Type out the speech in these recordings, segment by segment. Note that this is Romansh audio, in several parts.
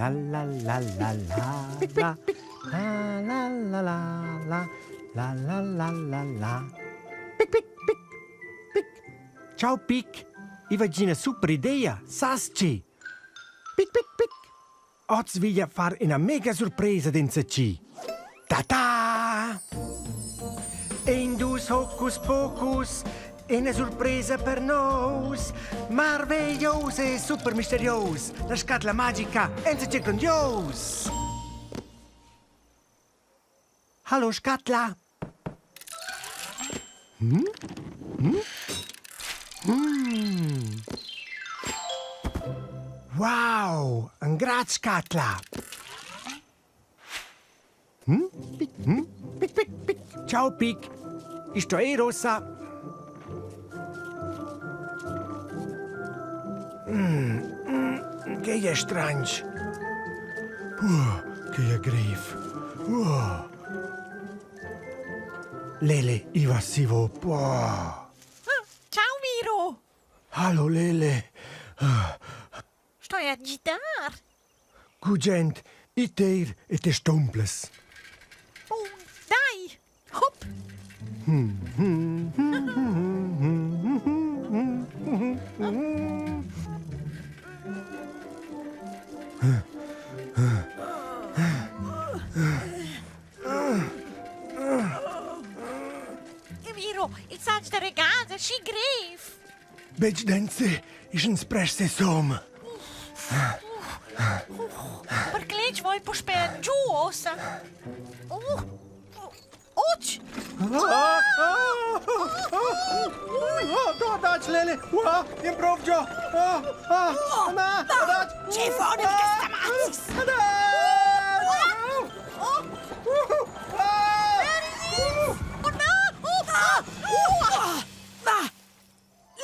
La la la la la la la la la la la la la la la la Pic pic pic pic Ciao Pic, i va gina super idea, sas chi? Pic pic pic Oz viglia far ina mega surpresa d'enzatgi. Ta-ta! Ein dus hocus pocus, ina surpresa per nous. Marveglios e super misterios, la scatla magica enzatgi grandios. Hallo scatla! Hm? Hm? Hm. Wow, ein grad scatla! Hm? Pic, hm? Pic, pic, pic. Ciao, Pic. Ich sto eh rossa. Mm, mm, che è strange. Uh, che è grev. Uh. Lele, i va si vo. Oh. Ciao Miro. Hallo Lele. Stoi a gidar? Gugent, i teir e te stumples. Bun, dai! Hop! Miro, il satg da regals è schi grev. Betg densi, ischens prest sessom. Per cletg voi puspè giu ossa. Oh, Och! Adatg, Lele! Improv giò! Adatg! Che fon il questa mazzis? Va!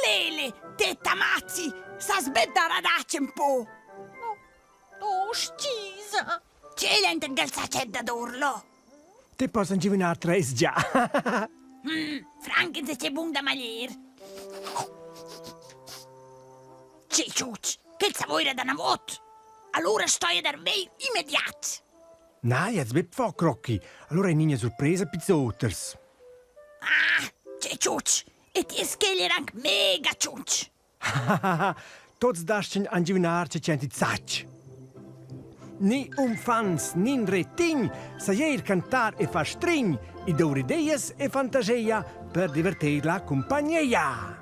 Lele, te t'ammazzi! Sa sbeddar adatg un po! Oh, stgisa! Tgei enten quel sachet dad urlo? Te poss ingiuvinar treis già. mm, franc se c'è bun da maglier. Che ciuc, quel savoira da navot. Allora stoi ad arvei immediat. Na, jetzt wird fa Crocchi. Allora è nina sorpresa pizz oters. Ah, che ciuc, e ti scheglier anc mega ciuc. Tots dastgan angiuvinar che tschenti zatg. Ni umfants nin retign sa eir cantar e far strign e dour ideias e fantageia per divertir la cumpagneia.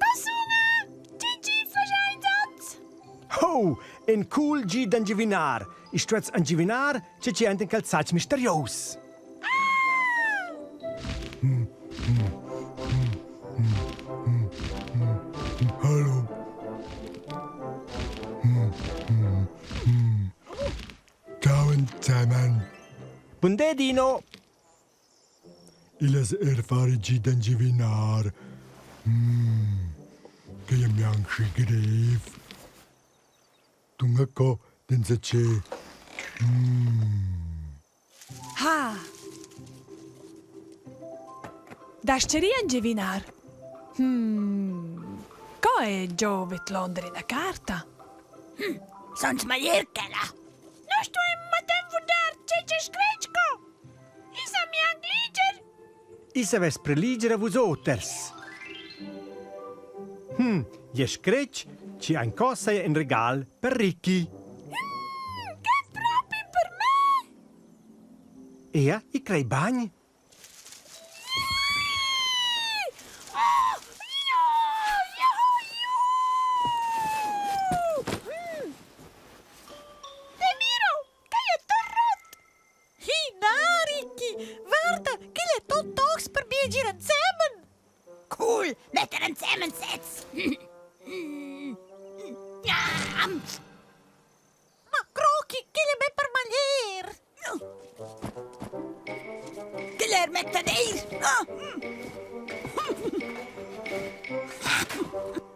Passuna! Tgi fagein dat? Ho, en cool gi d'angiuvinar. I stuets angiuvinar che ci enten quel satg misterios. Hallo. Ciao zusammen. Bun di, Dino. Il es eir far gi d'engiavinar. Mm, que è gnanc schi greiv. Dunga co d'insatgè. Mm. Ha! Dascheria engiavinar? Hmm. Co è giò vidlonder ina carta? Hm, son smaglier quella. Nus stuein matem vudar tgei che scretg co. I sa mianc liger. I savess preleger a vus oters. Hm, je scretg ci ein cosa in regal per Ricky. Mm, che propi per me! Ea, i crei bagn. Oh, ja, ja, ju! Mm. Te miro, che è torrot! Hi, na, Ricky! Guarda, quel è tot tocs per biegir ensemen! Cool, metter ensemen sez! Ma Crochi, quel è be per maglier! Quel er metta neir!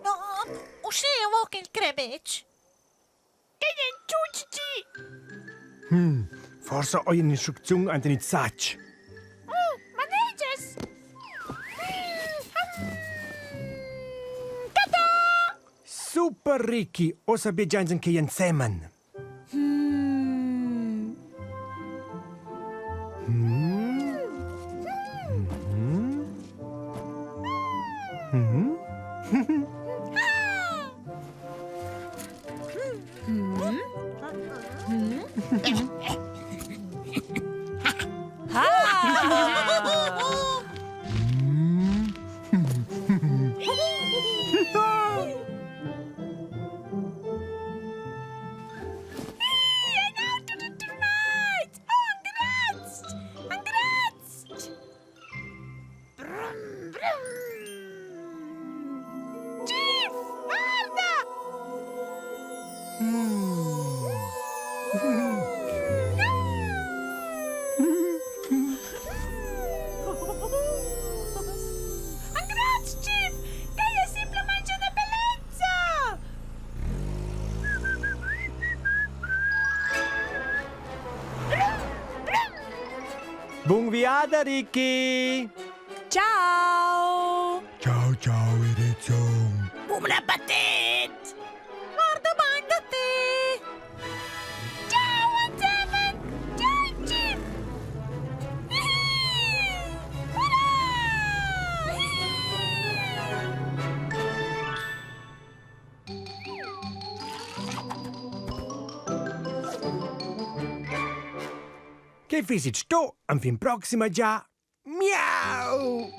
No, uschè vo che il crebec. Che è ciucci? Hm, forsa ho un'instrucziun ant in sacc. Oh, manegias? Super, Ricky! Ossa bigiains in che ensemen. Hmm. Hmm. Hmm. Hmm. Brum, brum. Chief, guarda! Engrazia, Chief! Quei è semplamein una bellezza! Bun viada, Ricky! Ciao! Ciao, ciao, Erizzon. Bun appetit! Guarda bain da te! Ciao, ensemen! Ciao, Chief! Hurra! Che fisit sto? Am fin proxima già. Miau!